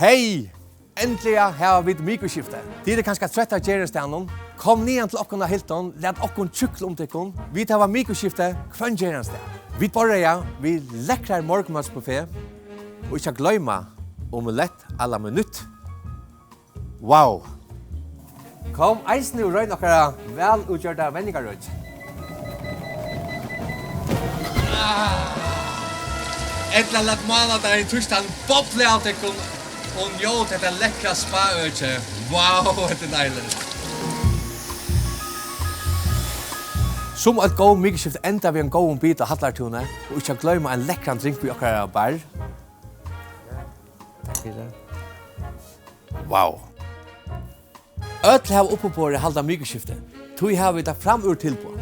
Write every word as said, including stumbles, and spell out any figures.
Hey! Endiliga hava vit mikuskifti. Tit eru kanska trøtt av gerandisdagnum? Kom niðan til okkum á Hilton, lat okkum hjúkla um tykkum. Vit hava mikuskifti hvønn gerandisdag. Vit borðreiða við lekkrar morgunmatsbuffet og ikki at gloyma omelett à la minute. Wow! Kom eisini og royn okkara vælútgjørda venjingarøki. Ah. Ella lat mánadagin, týsdagin bobla av tykkum og njót hetta lekkra spaøki. Wow, hetta er deiligt. Sum eitt góð mikuskifti enda við ein góðum bita á Hallartúni og ikki at gloyma ein lekkran drink við okkara bar. Takk fyri. Wow. Øll hava uppiborið halda mikuskifti. Tí hava vit eitt framúr tilboð.